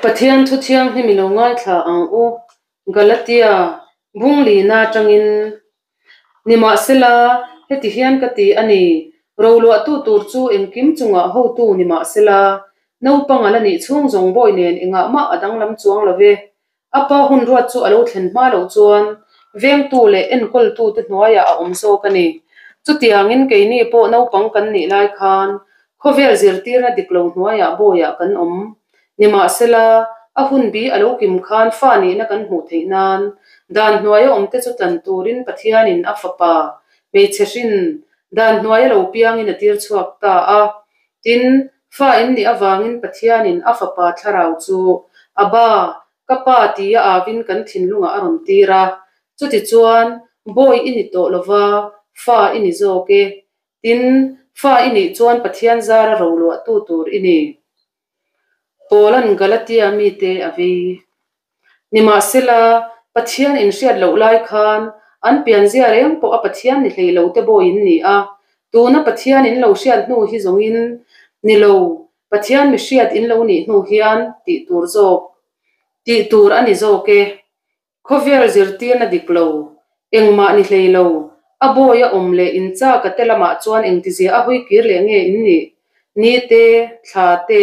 Pathian thu thianghlim i lo ngaithla ang u, Galatia bung lina atangin. Nimahsela, heti hian ka ti a ni, roluahtu tur chu engkim chungah hotu nimahsela, naupang a la nih chhung zawng bawi nen engah mah a danglam chuang lo ve. A pa hun ruat chu a lo thlen hma loh chuan vengtu leh enkawltute hnuaiah a awm zawk a ni. Chutiangin keini pawh naupang kan nih lai khan khawvel zirtirna dik lo hnuaiah bawiah kan awm. Nimahsela, a hun bi a lo kim khan fa nihna kan hmuh theih nan dan hnuaia awmte chu tlan turin Pathianin a fapa hmeichhe hrin dan hnuaia lo piangin a tir chhuak ta a. Tin, fa in nih avangin Pathianin a fapa thlarau chu Abba, ka pa tia avin kan thinlungah a rawn tir a. Chutichuan, bawi i ni tawh lova, fa i ni zawk e. Tin, fa i nih chuan Pathian zara roluahtu tur i ni. Paula'n Galatia mite a vei. Nimahsela, Pathian inhriat loh lai khan an pianzia reng pawh a Pathian ni hlei lo te bawi in ni a, tuna Pathian in lo hriat hnu hi zawngin ni lo, Pathian mi hriat in lo nih hnu hian tih tur zawk tih tur a ni zawk e. Khawvel zirtirna dik lo, engmah ni hlei lo, a bawi a awm leh in chak a te lamah chuan engtizia a hawi kir leh nge in nih? Ni te, thla te,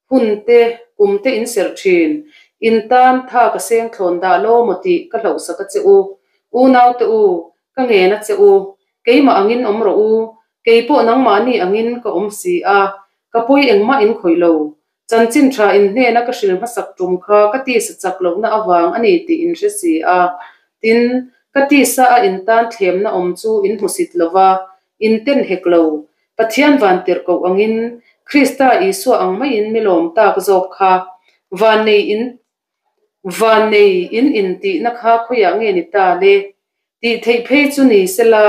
hun te, kum te in serh thin. In tan tha ka seng thlawn dah lo maw tih ka hlauhsak a che u. Unau te u, ka ngen a che u. Keimah angin awm rawh u, kei pawh nangmahni angin ka awm si a, ka pawi engmah in khawih lo. Chanchin tha in hnena ka hril hmasak tum kha ka tisa chak lohna avang a ni tih in hre si a. Tin, ka tisa a in tan thlemna awm chu in hmusit lo va, in ten hek lo. Pathian van tirh koh angin Krista Isua ang maiin mi lawm tak zawk kha vannei in vannei in intihna kha khawiah nge ni ta le? Tih theih phei chu ni sela,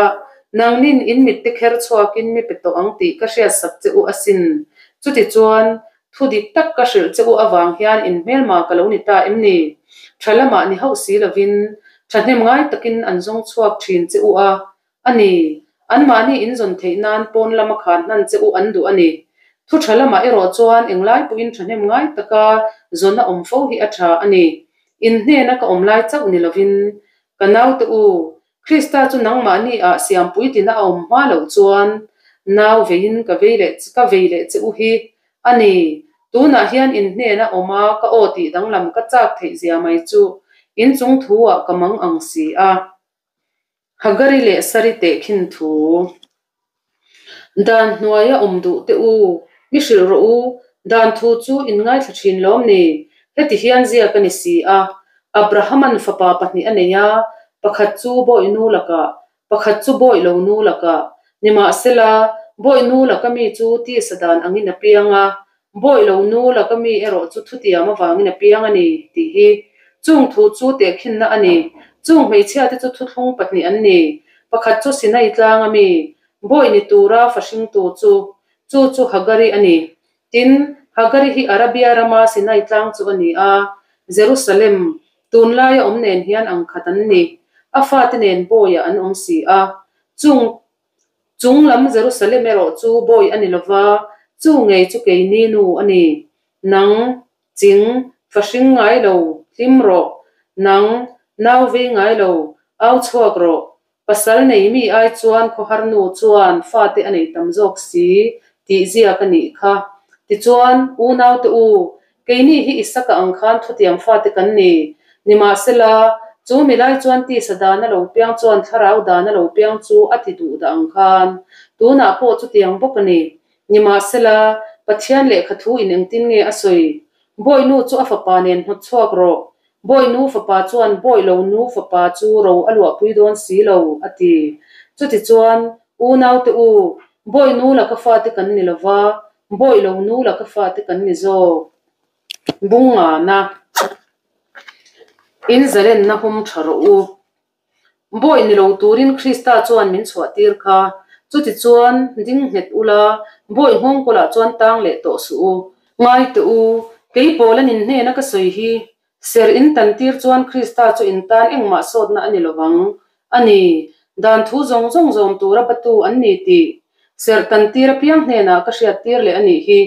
nangnin in mitte kher chhuakin mi pe tawh ang tih ka hriatsak che u asin. Chutichuan, thu dik tak ka hrilh che u avang hian in hmelma ka lo ni ta em ni? Tha lamah ni hauh si lovin, thahnem ngai takin an zawng chhuak thin che u a, A ni, anmahni inzawn theih nan pawn lama khan hnan che u an duh a ni. Thu tha lamah erawh chuan englai pawhin thahnem ngai taka zawn a awm fo hi a tha a ni. In hnena ka awm lai chauh ni lovin, ka naute u, Krista chu nangmahni ah siampui tina a awm hma loh chuan nau veiin ka vei leh ka vei leh che u hi a ni. Tunah hian in hnena awm a ka aw tih danglam ka chak theih zia mai chu in chung thu ah ka mang ang si a. Hagari leh Sari tehkhin thu. Dan hnuaia awm duh teh u, mi hrilh rawh u, dan thu chu in ngaithla thin lawm ni? Heti hian ziak a ni si a, Abrahama'n fapa pahnih a nei a, pakhat chu bawi nu lakah, pakhat chu bawi lo nu lakah. Nimahsela, bawi nu laka mi chu tisa dan angin a piang a, Bawi lo nu laka mi erawh chu thutiam avangin a piang a ni, tih hi. Chung thu chu tehkhinna a ni. Chung hmeichhiate chu thuthlung pahnih an ni. Pakhat chu Sinai tlanga mi, bawi ni tura fahringtu chu, chu chu Hagari a ni. Tin, Hagari hi Arabia rama Sinai tlang chu a ni a, Jerusalem, tunlaia awm nen hian ang khat an ni. A fate nen bawiah an awm si a. Chung Chung lam Jerusalem erawh chu bawi a ni lo va, chu ngei chu keini nu a ni. Nang, ching, fa hring ngai lo, hlim rawh. Nang, nau vei ngai lo, au chhuak rawh. Pasal nei mi ai chuan khawhar nu chuan fate a nei tam zawk si tih ziak a nih kha. Tichuan, unaute u, Keini hi Isaka ang khan thutiam fate kan ni. Nimahsela, chu mi lai chuan tisa dan a lo piang chuan thlarau dan a lo piang chu a ti duh dah ang khan tunah pawh chutiang bawk a ni. Nimahsela, Pathian lehkha thu in engtin nge a sawi? Bawihnu chu a fapa nen hnawt chhuak rawh. Bawihnu fapa chuan bawih lo nu fapa chu ro a luahpui dawn si lo, a ti. Chutichuan, unaute u, bawihnu laka fate kan ni lova, Bawi lo nu la ka fate kan ni zawk. Bungana in zalenna hum tha rawh u. Bawi ni lo turin Krista chuan min chhuah tir kha. Chutichuan ding nghet ula, bawi nghawngkawlah chuan tang leh tawh suh u. Ngai teh u, kei Paula nin hnena ka sawi hi, Ser in tan tir chuan Krista chu in tan engmah sawtna a ni lo vang. A ni, dan thu zawng zawng zawm tura batu an ni tih ser tan tir apiang hnenah ka hriat tir leh a nih hi.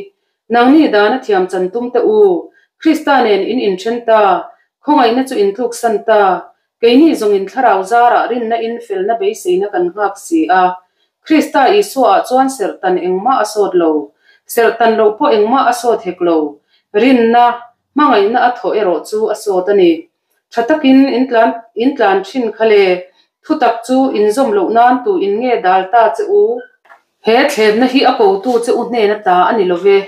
Nangni dan a thiam chan tum teh u. Krista nen in inthen ta, khawngaihna chu in tluksan ta. Keini zawngin thlarau zarah rinna in felna beiseina kan nghak si a. Krista Isua ah chuan serhtan engmah a sawt lo. Serhtan loh pawh engmah a sawt hek lo. Rinna, hmangaihna a thawh erawh chu a sawt a ni. Tha takin in tlan in tlan thin kha le, thutak chu in zawm loh nan tu in nge dal ta che u? He thlemna hi a kotu che u hnen ata a ni lo ve.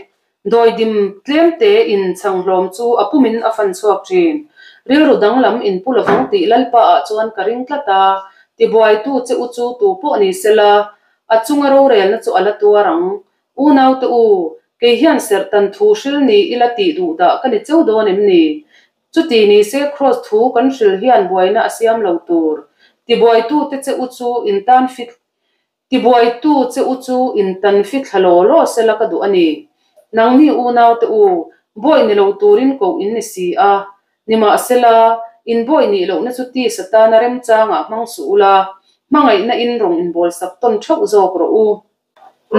Dawidim tlemte in chhang hlawm chu a pumin a fan chhuak thin. Rilru danglam in pu lovang tih Lalpa ah chuan ka ring tlat a, tibuaitu che u chu tu pawh ni sela, a chunga rorelna chu a la tuar ang. Unaute u, kei hian serhtan thu hril ni ila tih duh dah ka ni cheu dawn em ni? Chuti ni se Kraws thu kan hril hian buaina a siam lo tur. Tibuaitute che u chu in tan fit Tibuaitu che u chu in tan fit thla law law sela ka duh a ni. Nangni unaute u, bawi ni lo turin koh in ni si a. Nimahsela, in bawi nih lohna chu tisa tana remchangah hmang suh ula, hmangaihna in rawng inbawlsak tawn theuh zawk rawh u.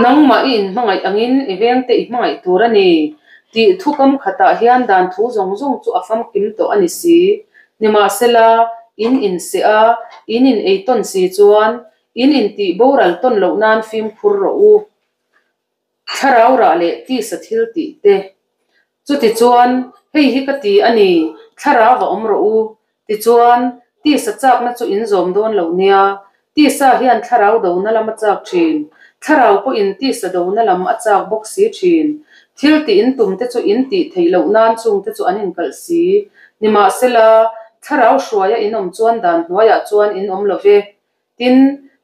Nangmah i inhmangaih angin i vengte i hmangaih tur a ni tih thu kam khatah hian dan thu zawng zawng chu a famkim tawh a ni si. Nimahsela, in inseh a, in in ei tawn si chuan in intih boral tawn loh nan fimkhur rawh u. Thlarau rah leh tisa thil tih te. Chutichuan, hei hi ka ti a ni, thlarau va awm rawh u. Tichuan, tisa chakna chu in zawm dawn lo nia. Tisa hian thlarau dona lam a chak thin. Thlarau pawhin tisa dona lam a chak bawk si thin. Thil tih in tum te chu in tih theih loh nan chung te chu an inkalh si. Nimahsela, thlarau hruaia in awm chuan dan hnuaiah chuan in awm lo ve. Tin,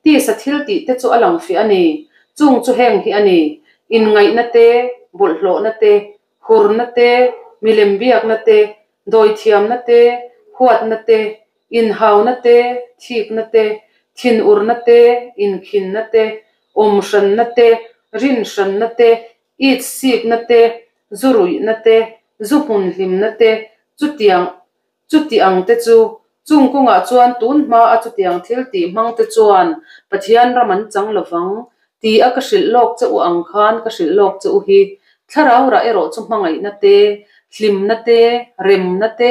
tisa thil tih te chu a lang fiah a ni. Chung chu heng hi a ni, inngaihna te, bawlhhlawhna te, hurna te, milem biakna te, dawithiamna te, huatna te, inhauna te, thikna te, thinurna te, inkhinna te, awmhranna te, rinhranna te, itsikna te, zu ruihna te, zu hmunhlimna te, chutiang Chuti ang te chu, chung kawngah chuan tun hma a chutiang thil tih hmang te chuan Pathian ram an chang lo vang, ti a ka hrilh lawk che u ang khan ka hrilh lawk che u hi. Thlarau rah erawh chu hmangaihna te, hlimna te, remna te,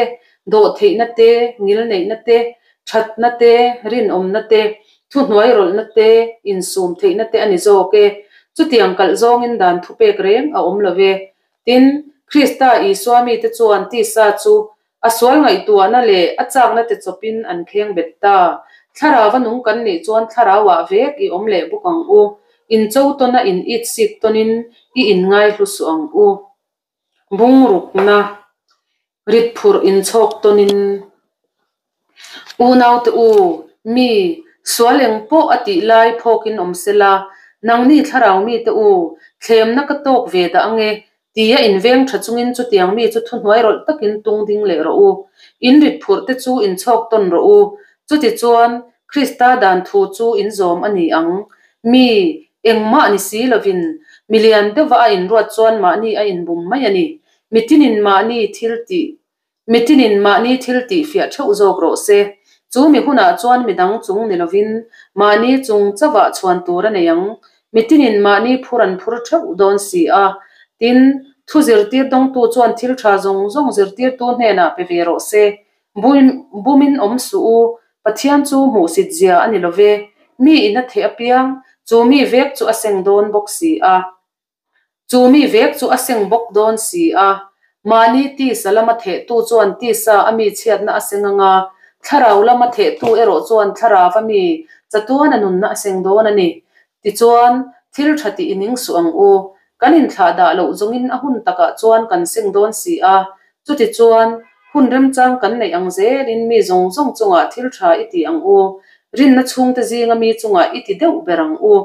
dawhtheihna te, ngilneihna te, thatna te, rinawmna te, thuhnuairawlhna te, insum theihna te a ni zawk e. Chutiang kalh zawngin dan thupek reng a awm lo ve. Tin, Krista Isua mite chuan tisa chu a sual ngaihtuahna leh a chakna te chawpin an kheng bet ta. Thlarau a nung kan nih chuan thlarauah vek i awm leh bawk ang u. In cho tawna in it sik tawnin i inngai hlu suh ang u. Bungrukna rit phurh inchhawk tawnin. Unaute u, mi, sual eng pawh a tih lai phawkin awm sela, nangni thlarau mite u, thlemna ka tawk ve dah ange, tia inveng tha chungin chutiang mi chu thuhnuai rawlh takin tung ding leh rawh u. In rit phurh te chu inchhawk tawn rawh u. Chutichuan, Krista dan thu chu in zawm a ni ang. Mi, engmah ni si lovin, milian deuhva a inruat chuan mahni a inbum mai a ni. Mitinin mahni thil tih Mitinin mahni thil tih fiah theuh zawk rawh se. Chu mi hunah chuan midang chung ni lovin mahni chung chauhah chhuan tur a nei ang. Mitinin mahni phur an phur theuh dawn si a. Tin, thu zirtir dawngtu chuan thil tha zawng zawng zirtirtu hnenah pe ve rawh se. Bumin awm suh u, Pathian chu hmuhsit zia a ni lo ve. Mi in a theh apiang, chu mi vek chu a seng dawn bawk si a. Chu mi vek chu a seng bawk dawn si a, mahni tisa lama thehtu chuan tisa a mi chhiatna a seng anga, thlarau lama thehtu erawh chuan thlarau a mi chatuan a nunna a seng dawn a ni. Tichuan, thil tha tih i ning suh ang u. Kan inthlah dah loh zawngin a hun takah chuan kan seng dawn si a. Chutichuan, hun remchang kan neih ang zelin mi zawng zawng chungah thil tha i ti ang u. Rinna chhungte zinga mi chungah i ti deuh ber ang u.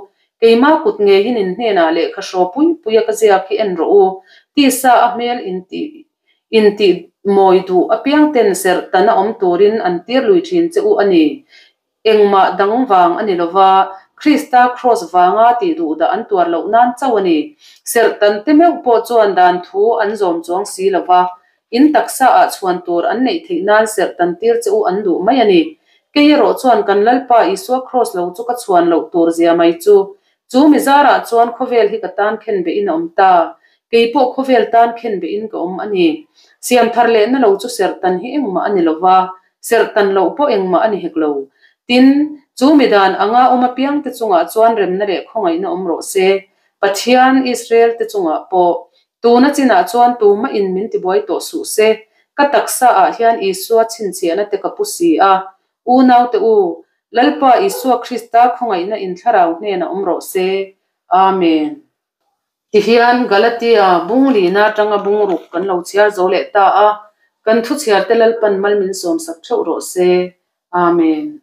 Keimah kut ngeiin in hnenah lehkha hraw pui puia ka ziak hi en rawh u. Tisa a hmel intih intih mawi duh apiang ten serh tana awm turin an tir lui thin che u a ni. Engmah dang vang a ni lova, Krista kraws vanga tih duh dah an tuar loh nan chauh a ni. Serh tan te meuh pawh chuan dan thu an zawm chuang si lova, In taksa ah chhuan tur an neih theih nan serh tan tir che u an duh mai a ni. Kei erawh chuan kan Lalpa Isua Kraws lo chu ka chhuan loh tur zia mai chu. Chu mi zarah chuan khawvel hi ka tan khen behin a awm ta. Kei pawh khawvel tan khenbehin ka awm a ni. Siam thar lehna lo chu serhtan hi engmah a ni lo va, serhtan loh pawh engmah a ni hek lo. Tin, chu mi dan anga awm apiangte chungah chuan remna leh khawngaihna awm rawh se. Pathian, Israel te chungah pawh. Tuna chinah chuan tumah in min tibuai tawh suh se. Ka taksa ah hian Isua chhinchhiahna te ka pu si a. Unaute u, Lalpa Isua Krista khawngaihna in thlarau hnenah awm rawh se. Amen. Tihian Galatia bung lina atanga bung ruk kan lo chhiar zo leh ta a, kan thu chhiarte Lalpan mal min sawmsak theuh rawh se. Amen.